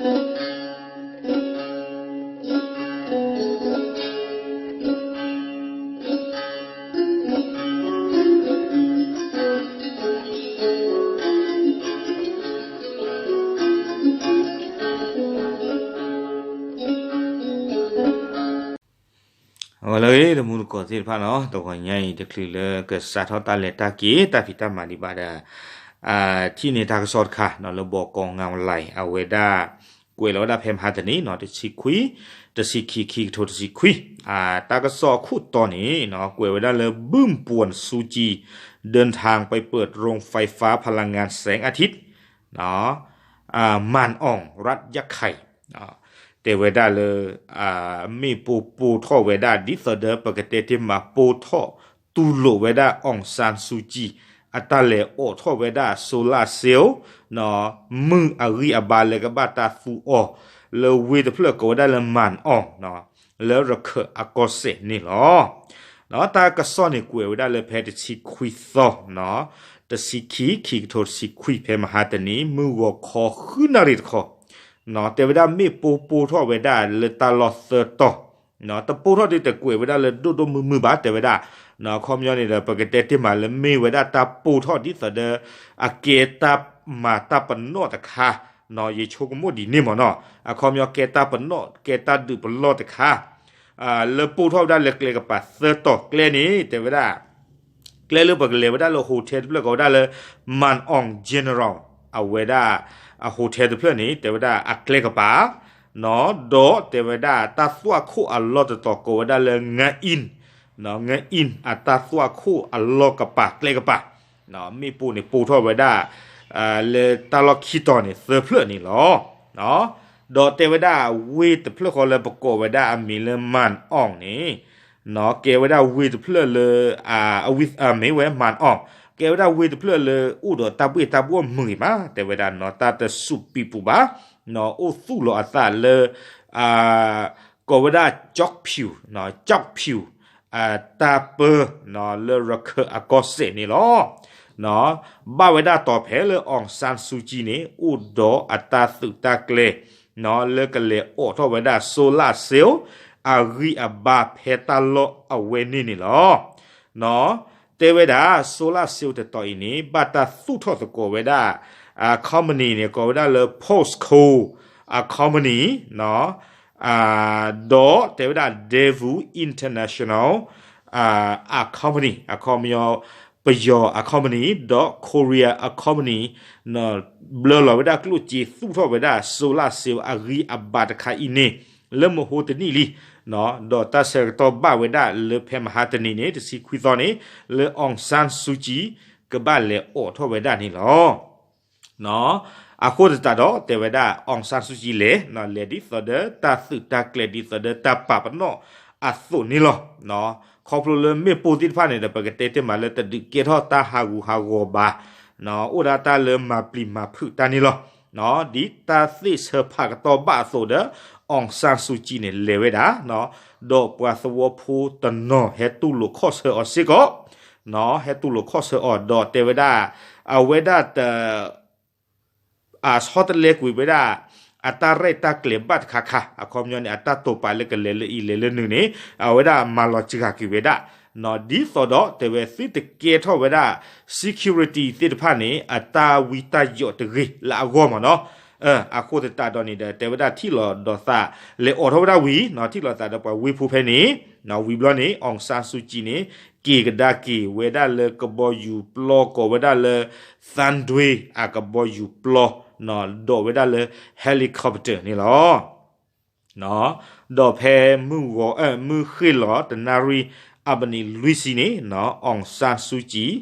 အဝဲလၢတမူတကိးသ့ၣ်တဖၣ်နီၤ တဂီၤညါအံၤ တချုးလၢကစးထီၣ်တၢ်လဲၤတၢ်က့ၤ တၢ်ဖံးတၢ်မၤဒံးဘၣ်ဒီး ထံၣ်န့ၢ်တၢ်ကစီၣ်တခါနီၤ လၢဘီကီၢ်ငါဝလဲၣ် အဝဲဒၣ် ကွဲးလီၤဝဲဒၣ်ဖဲမဟါတနံၤနီၤ တဆံခွံ တဆံခံ ခံကထိတဆံခွံ တၢ်ကစီၣ်အခိၣ်တီန့ၣ်နီၤ ကွဲးဝဲဒၣ်လၢ ဘုၣ်ပူၣ်စူကၠံ เดินทางไปเปิดโรงไฟฟ้าพลังงานแสงอาทิตย์ မၢၼ်ႇအီၣ် ရတ်ႉယၣ်ခဲၣ် တဲဝဲဒၣ်လၢ မ့ၢ်ပိာ်ပိာ်ထီၣ်ဝဲဒၣ် ဒ်သိးဒီးပကတဲတ့ၢ်မး ပိာ်ထီၣ်တူၢ်လိာ်ဝဲဒၣ် အောင်ဆန်းစုကြည် အတၢ်လဲၤအိးထီၣ်ဝဲဒၣ် solar cell မုၢ်အဂံၢ်အဘါလၢကဘၣ်တၢ်သူအီၤ လၢဝ့ၢ်တဖျၢၣ်ကိးဝဲဒၣ်လၢ မၢၼ်ၣ်အီၣ် လၢရခၢၣ်အကီၢ်စဲၣ်န့ၣ်လီၤ. တၢ်ကစီၣ်န့ၣ်ကွဲးဝဲဒၣ်လၢဖဲတဆံခွံသီ တဆံခံ ခံကထိတဆံခွံ ဖဲမဟါတနံၤ မုၢ်ဂီၤခီဃုနၣ်ရံၣ်တခီ တဲဝဲဒၣ်မ့ၢ်ပိာ်ပိာ်ထီၣ်ဝဲဒၣ်လၢတၢ်လီၢ်သၢတီၤ တပိာ်ထီၣ်ဒ်တကွဲးဝဲဒၣ်လၢဒိၣ်ဒိၣ်မုၢ်မုၢ်ဘၣ် တဲဝဲဒၣ် အခီပညီန့ၣ်ဒီး ပကတဲတ့ၢ်မးလၢမ့ၢ်ဝဲဒၣ်တၢ်ပိာ်ထီၣ်ဒ်သိးဒီး အကဲတၢ်မၤတၢ်ပနီၣ်တခါ ယဆိကမိၣ်ဒ်န့ၣ်မ့ၢ်နီၤ အခီပညီကဲတၢ်ပနီၣ် ကဲတၢ်ဒုးပလီၢ်တခါ လၢပိာ်ထီၣ်ဝဲဒၣ်လၢကျဲကပၤသၢတီၤ ကျဲန့ၣ် တဲဝဲဒၣ် ကျဲလၢပကလဲၤဝဲဒၣ်လၢ hotel တဖျၢၣ်ကိးဝဲဒၣ်လၢ မၢၼ်ၣ်အီၣ် General အဝဲဒၣ် hotel တဖျၢၣ်န့ၣ် တဲဝဲဒၣ်အကျဲကပၤ ဒီးတဲဝဲဒၣ်တၢ်သွၣ်ခိၣ်အလီၢ်တတီၤကိးဝဲဒၣ်လၢ ငအံၣ် ငအံၣ် အတၢ်သွၣ်ခိၣ်အလီၢ်ကပၤကျဲကပၤ မ့ၣ်ပိၢ်န့ၣ်ပိာ်ထီၣ်ဝဲဒၣ် လၢတၢ်လီၢ်ခံတီၤန့ၣ် သၢဖျၢၣ်န့ၣ်လီၤ. ဒီးတဲဝဲဒၣ်ဝ့ၢ်တဖျၢၣ်ဃီလၢပကိးဝဲဒၣ်အမံၤလၢ မၢၼ်ၣ်အီၣ်န့ၣ် ကဲဝဲဒၣ်ဝ့ၢ်တဖျၢၣ်လၢ အဝံ မ့ၢ်ဝဲ မၢၼ်ၣ်အီၣ် ကဲဝဲဒၣ်ဝ့ၢ်တဖျၢၣ်လၢအိၣ်ဒီးတၢ်ဘှ့ၣ်တၢ်ဘှီၣ်မုာ်ဂ့ၤမး တဲဝဲဒၣ်နီၤ တၢ်တစူးပံးပူၤဘၣ် အိၣ်သူၣ်လီၤအသးလၢ ကိးဝဲဒၣ် ကျောက်ဖြူ ကျောက်ဖြူ တၢ်ပၢ လၢရခၢၣ်အကီၢ်စဲၣ်န့ၣ်လီၤ. ဘၣ်ဝဲဒၣ်တီၤဖဲလၢ အောင်ဆန်းစုကြည် န့ၣ် အိၣ်ဒီးအတၢ်သုးတၢ်ကျဲၤ လၢကလဲၤအိးထီၣ်ဝဲဒၣ် solar cell အဂံၢ်အဘါဖဲတၢ်လီၢ်အဝဲန့ၣ်န့ၣ်လီၤ. တဲဝဲဒၣ် solar cell တတီၤအံၤန့ၣ် ဘၣ်တၢ်သူၣ်ထီၣ်သကိးဝဲဒၣ် company န့ၣ် ကိးဝဲဒၣ်လၢ POSCO အ company ဒီးတဲဝဲဒၣ် Daewoo International အ company အခီပညီ ပယီၤအ company ဒီး Korea အ company ဘျၢလီၤဝဲဒၣ်ကျိၣ်စ့သူၣ်ထီၣ်ဝဲဒၣ် solar cell အဂံၢ်အဘါတခါအံၤန့ၣ် လၢမဟိတနံၣ်လံ ဒီးတၢ်ဆၢကတီၢ်ဘၣ်ဝဲဒၣ်လၢဖဲမဟါတနံၤန့ၣ် တဆံခွံသီန့ၣ် လၢ အောင်ဆန်းစုကြည် ကဘၣ်လဲၤအိးထီၣ်ဝဲဒၣ်န့ၣ်လီၤ. အဃိသတးဒီးတဲဝဲဒၣ် အောင်ဆန်းစုကြည် လဲၤ လဲၤဒ်သိးဒီးတၢ်သုးတၢ်ကျဲၤဒ်သိးဒီးတၢ်ပာ်ပနီၣ်အသိးန့ၣ်လီၤ. ခီဖျိလၢမ့ၣ်ပိၢ်သ့ၣ်တဖၣ်န့ၣ်ဒီး ပကတဲတ့ၢ်မးလၢတဒုးကဲထီၣ်တၢ်ဟးဂူာ်ဟးဂီၤဘၣ် အိၣ်ဒၣ်တၢ်လၢမၤပျံၤမၤဖုးတၢ်န့ၣ်လီၤ. ဒ်တၢ်သ့ၣ်ဆၢဖးကတီၢ်ဘၣ်အသိးဒီး အောင်ဆန်းစုကြည် န့ၣ် လဲၤဝဲဒၣ် ဒီးပှၤသဝီဖိတနီၤဟဲတူၢ်လိာ်ခီၣ်ဆၢအီၤစ့ၢ်ကီး ဟဲတူၢ်လိာ်ခီၣ်ဆၢအီၤ ဒီးတဲဝဲဒၣ် အဝဲဒၣ်တ အဆီတလဲကွံာ်ဝဲဒၣ် အတၢ်ရဲၣ်တၢ်ကျဲၤဘၣ်တခါခါ အခီပညီန့ၣ် အတၢ်တိာ်ပာ်လၢကလဲၤလၢအံၤလဲၤလၢနုၤန့ၣ် အဝဲဒၣ်မၤလီၤစှၤကွံာ်ဝဲဒၣ် ဒ်သိးဒီးတဲဝဲသုတကဲထီၣ်ဝဲဒၣ် security သ့ၣ်တဖၣ်န့ၣ် အတၢ်ဝံတၢ်ယိးတဂ့ၤလၢအဂီၢ်မ့ၢ်နီၤ. အဃိသတးဒီးန့ၣ်ဒီး တဲဝဲဒၣ်ထံၣ်လိာ်ဒီးသး လဲၤအိးထီၣ်ဝဲဒၣ်ဝံၤ ထံၣ်လိာ်သးဒီးပှၤဝ့ၢ်ဖိဖဲန့ၣ် ဝံၤဘျီန့ၣ် အောင်ဆန်းစုကြည် န့ၣ် က့ၤကဒါက့ၤဝဲဒၣ်လၢကဘီယူၤပျီ ကိးဝဲဒၣ်လၢ သန်းတွင်း အကဘီယူၤပျီ ဒိးဝဲဒၣ်လၢ helicopter န့ၣ်လီၤ. ဒီးဖဲမုၢ်ဂီၤ မုၢ်ဃ့ၢ်လီၤတနၣ်ရံၣ် အမံးနံးလွံၢ်ဆံန့ၣ် အောင်ဆန်းစုကြည်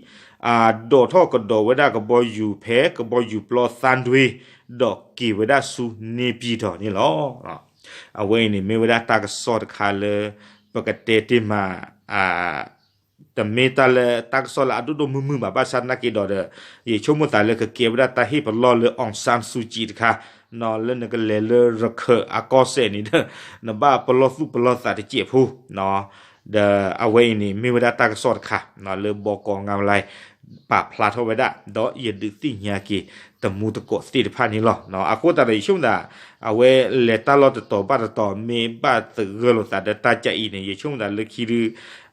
ဒိးထီၣ်ကဒီးဝဲဒၣ်ကဘီယူၤဖဲကဘီယူၤပျီ သန်းတွင်း ဒီးက့ၤဝဲဒၣ်ဆူန့ၣ်ပၠံၣ်တီၤန့ၣ်လီၤ. အဝဲအံၤန့ၣ်မ့ၢ်ဝဲဒၣ်တၢ်ကစီၣ်တခါလၢ ပကတဲတ့ၢ်မး တမ့ၢ်တၢ်လၢတၢ်ကစီၣ်လၢအဒိၣ်ဒိၣ်မုၢ်မုၢ်ဘၣ် ဘၣ်ဆၣ်သနာ်က့ဒီးဒီး ယဆိကမိၣ်သးလၢကကဲဝဲဒၣ်တၢ်ဟ့ၣ်ပလီၢ်လၢ အောင်ဆန်းစုကြည် တခါ လၢနကလဲၤလၢရခၢၣ်အကီၢ်စဲၣ်န့ၣ်ဒီး နဘၣ်ပလီၢ်သူၣ်ပလီၢ်သးတစဲးဖိ ဒီးအဝဲအံၤန့ၣ် မ့ၢ်ဝဲဒၣ်တၢ်ကစီၣ်တခါ လၢဘီကီၢ်ငါဝလဲၣ် ပာ်ဖျါထီၣ်ဝဲဒၣ် ဒီးယဒုးသ့ၣ်ညါက့ၤ တမူတကိးသ့ၣ်တဖၣ်န့ၣ်လီၤ. အဃိသတးဒီး ယဆိကမိၣ်သး အဝဲလဲၤတၢ်လီၢ်တတီၤဘၣ်တတီၤ မ့ၢ်ဘၣ်သဂၢၢ်လိာ်သးဒီးတၢ်ကၢအံၤန့ၣ် ယဆိကမိၣ်သးလၢခံဒုး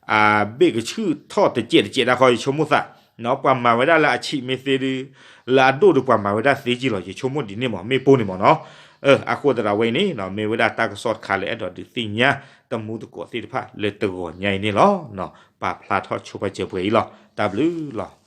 အဘ့ၣ်ကဆူၣ်ထီၣ်တစဲးတစဲးဒၣ်ဃီ ယဆိကမိၣ်သး ပှၤမၤဝဲဒၣ်လၢအဆံးမ့ၢ်သ့ဒုး လၢအဒိၣ်ဒုးပှၤမၤဝဲဒၣ်သ့က့လီၤ ယဆိကမိၣ်ဒ်န့ၣ်မး မ့ၢ်ပိၢ်န့ၣ်မးနီၤ. အဃိသတးဒီးဝဲအံၤန့ၣ် မ့ၢ်ဝဲဒၣ်တၢ်ကစီၣ်တခါလၢအဲၣ်ဒိးဒုးသ့ၣ်ညါ တမူတကိးသ့ၣ်တဖၣ်လၢတဂီၤညါအံၤန့ၣ်လီၤ. ပာ်ဖျါထီၣ်ဆိပာ်စၢၤပှဲၤအံၤလီၤ. တၢ်ဘျုးလီၤ.